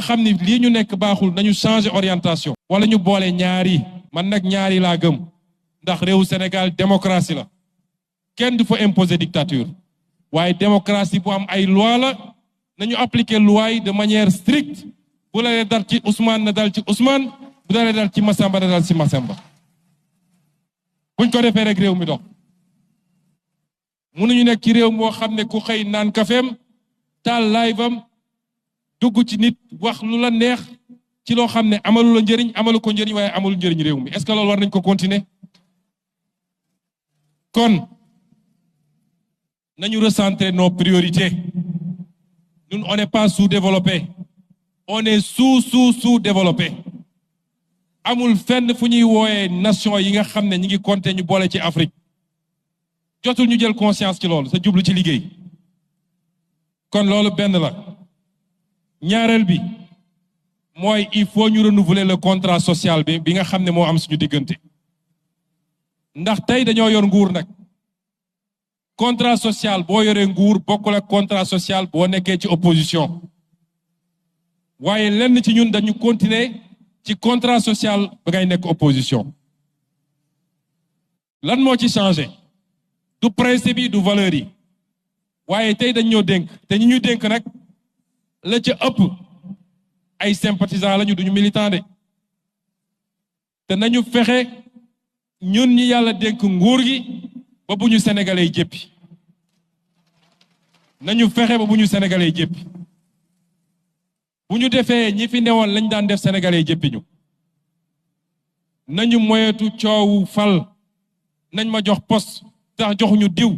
ba xam ni lii ñu nekk baaxul nañu changer orientation wala ñu boole ñaari man nag ñaari laa gëm ndax réewu Sénégal démocratie la kenn du fa imposer dictature waaye démocratie bu am ay loi la nañu appliquer loi yi de manière stricte bu la dal ci Ousmane na dal ci Ousmane bu dalee dal ci Massamba na dal ci Massamba buñ ko defee rek réew mi dox mënuñu nekk ci réew moo xam ne ku xëy naan kafeem taal live am dugg ci nit wax lu la neex ci loo xam ne amalu la njëriñ amalu ko njëriñ waaye amalu njëriñ réew mi est-ce que loolu war nañ ko continuer kon nañu recentrer nos priorités ñun on n'est pas sous-développé on est sous-développé amul fenn fu ñuy wooyee nation yi nga xam ne ñi ngi compter ñu boole ci Afrique jotul ñu jël conscience ci loolu sa jublu ci liggéey kon loolu benn la ñaareel bi mooy il faut ñu renouveler le contrat social bi nga xam ne moo am suñu diggante ndax tey dañoo yor nguur nag contrat social boo yoree nguur bokkul ak contrat social boo nekkee ci opposition waaye lenn ci ñun dañu continuer ci contrat social ba ngay nekk opposition lan moo ci changé du principe yi du valeur yi waaye tey dañ ñoo dénk te ñi ñu dénk nag la ca ëpp ay sympathisants lañu duñu militant de te nañu fexe ñun ñi yàlla dénk nguur gi ba bu ñu sénégalais yi jéppi nañu fexe ba bu ñu sénégalais yi jéppi bu ñu defee ñi fi newoon lañ daan def sénégalais yi jéppi ñu nañu moyetu coowu fal nañ ma jox poste tax joxuñu diw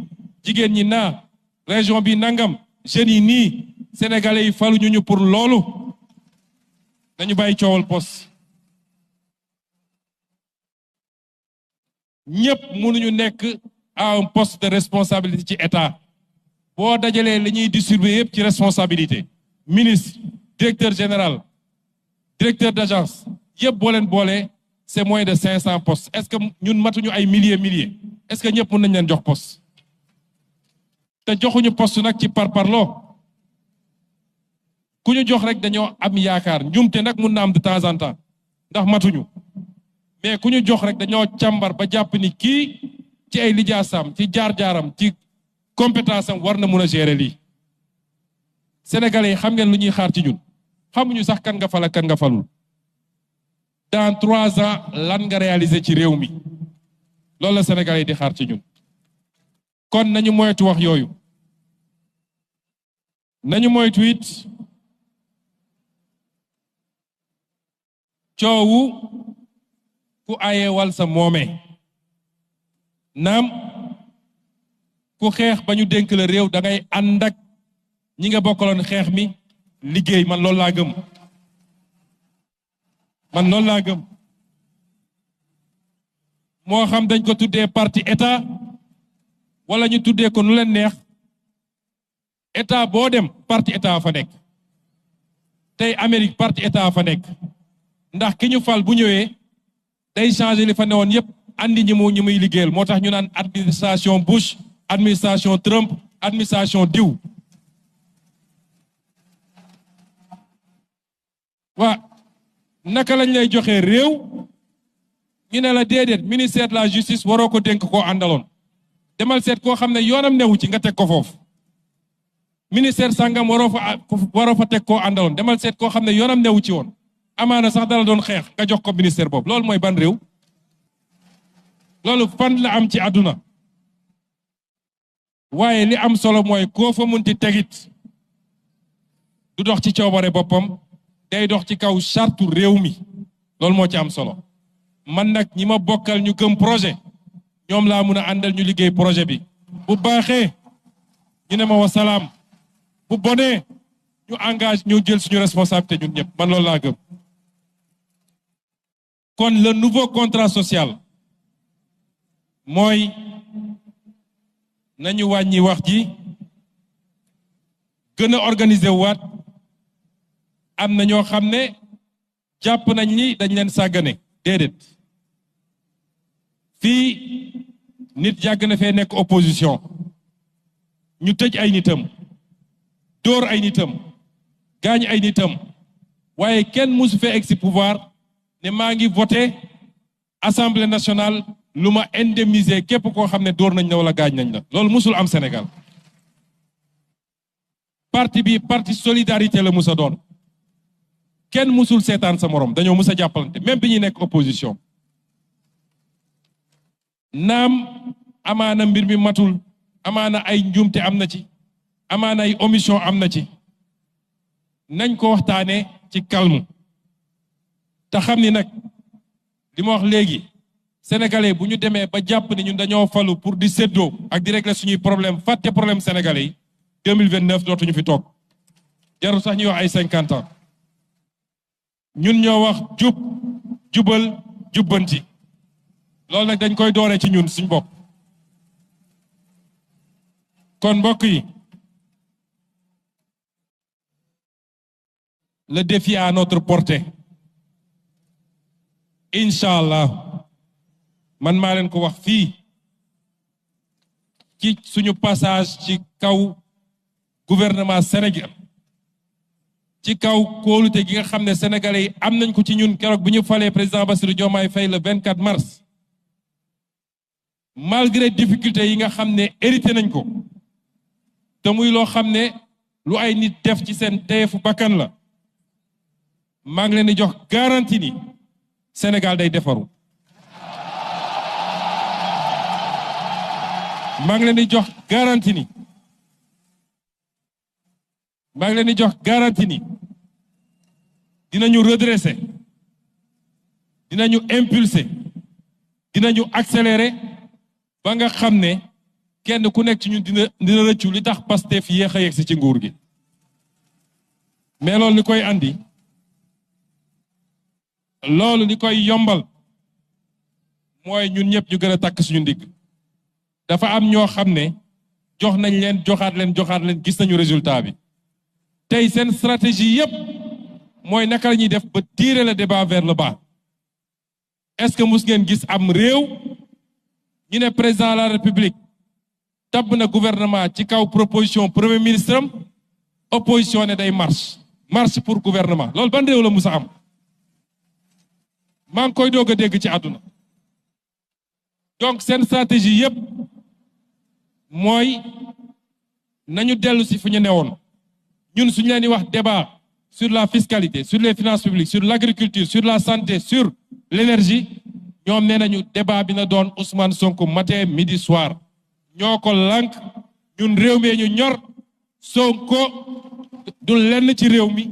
jigéen ñi naa région bi nangam jeunes yi nii sénégalais yi faluñu ñu pour loolu nañu bàyyi coowal poste ñëpp mënuñu nekk à un poste de responsabilité ci état boo dajalee li ñuy distribuer yëpp ci responsabilité ministre directeur général directeur d'agence yëpp boo leen boolee c'est moins de 500 postes est-ce que ñun matuñu ay milliers est-ce que ñëpp mën nañ leen jox poste te joxuñu poste nag ci parparloo ku ñu jox rek dañoo am yaakaar njumte nag mun na am de temps en temps ndax matuñu mais ku ñu jox rek dañoo càmbar ba jàpp ni kii ci ay lijaasam ci jaar-jaaram ci compétence am war na mun a gérer lii sénégalais yi xam ngeen lu ñuy xaar ci ñun xamuñu sax kan nga fal ak kan nga falul dans 3 ans lan nga réaliser ci réew mi loolu la sénégalais yi di xaar ci ñun kon nañu moytu wax yooyu nañu moytu it coowu ku ayewal sa moome naam ku xeex ba ñu dénk la réew da ngay ànd ak ñi nga bokkaloon xeex mi liggéey man loolu laa gëm moo xam dañ ko tuddee parti état wala ñu tuddee ko nu leen neex état boo dem parti état fa nekk tey Amérique parti état fa nekk ndax ki ñu fal bu ñëwee day changer li fa newoon yépp andi ñi muy liggéeyal moo tax ñu naan administration Bush administration Trump administration diw waa naka lañ lay joxee réew ñu ne la déedéet ministère de la justice waroo ko dénk koo àndaloon demal seet koo xam ne yoonam newu ci nga teg ko foofu ministère sangam waroo fa teg koo àndaloon demal seet koo xam ne yoonam newu ci woon amaana sax dala doon xeex nga jox ko ministère boobu loolu mooy ban réew loolu fan la am ci àdduna waaye li am solo mooy koo fa munti tegit du dox ci coobare boppam day dox ci kaw chartu réew mi loolu moo ci am solo man nag ñi ma bokkal ñu gëm projet ñoom laa mun a àndal ñu liggéey projet bi bu baaxee ñu ne ma wa salaam bu bonee ñu engage ñu jël suñu responsabilité ñun ñëpp man loolu laa gëm kon le nouveau contrat social mooy nañu wàññi wax ji gën a organiser waat am na ñoo xam ne jàpp nañ ni dañ leen sàggane déedéet fii nit yàgg na fee nekk opposition ñu tëj ay nitam dóor ay nitam gaañ ay nitam waaye kenn musu fee egg si pouvoir ne maa ngi voté assemblée nationale lu ma indemniser képp koo xam ne dóor nañ la wala gaañ nañ la loolu musul am Sénégal parti bi parti solidarité la musa doon kenn musul seetaan sa morom dañoo mus a jàppalante même bi ñuy nekk opposition naam amaana mbir mi matul amaana ay njuumte am na ci amaana ay omission am na ci nañ ko waxtaane ci calme te xam ni nag li ma wax léegi sénégalais bu ñu demee ba jàpp ni ñun dañoo falu pour di séddoo ak di régler suñuy problème fàtte problème sénégalais yi 2029 dootuñu fi toog jarul sax ñuy wax ay 50 ans ñun ñoo wax jub jubal jubbanti loolu nag dañ koy dooree ci ñun suñ bopp kon mbokk yi le défi à notre portée incha allah man maa leen ko wax fii ci suñu passage ci kaw gouvernement Sénégal ci kaw kóolute gi nga xam ne sénégalais yi am nañ ko ci ñun keroog bi ñu falee président Bassirou Diomaye Faye le 24 mars malgré difficulté yi nga xam ne hérité nañ ko te muy loo xam ne lu ay nit def ci seen teyefu bakkan la maa ngi leen di jox garantie ni Sénégal day defaru maa ngi leen di jox garantie ni maa ngi leen di jox garantie ni dinañu redresser dinañu impulser dinañu accélérer ba nga xam ne kenn ku nekk ci ñun dina rëccu li tax Pastef yéex a yegsi ci nguur gi mais loolu li koy andi loolu li koy yombal mooy ñun ñëpp ñu gën a takk suñu ndigg dafa am ñoo xam ne jox nañ leen joxaat leen gis nañu résultat bi tey seen stratégie yépp mooy naka la ñuy def ba tirer le débat vers le bas est-ce que mus ngeen gis am réew ñu ne président de la république tabb na gouvernement ci kaw proposition premier ministre am opposition ne day marche pour gouvernement loolu ban réew la mus a am maa ngi koy doog a dégg ci àdduna donc seen stratégie yépp mooy nañu dellu si fu ñu newoon ñun suñu leen di wax débat sur la fiscalité sur les finances publiques sur l'agriculture sur la santé sur l'énergie ñoom nee nañu débat bi na doon Ousmane Sonko matin midi soir ñoo ko lànk ñun réew mi ñu ñor Sonko du lenn ci réew mi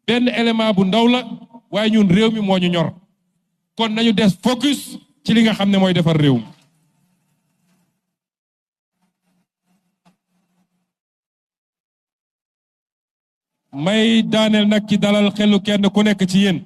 benn élément bu ndaw la waaye ñun réew mi moo ñu ñor kon nañu des focus ci li nga xam ne mooy defar réew mi may daaneel nag ci dalal xelu kenn ku nekk ci yéen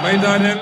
may daaneel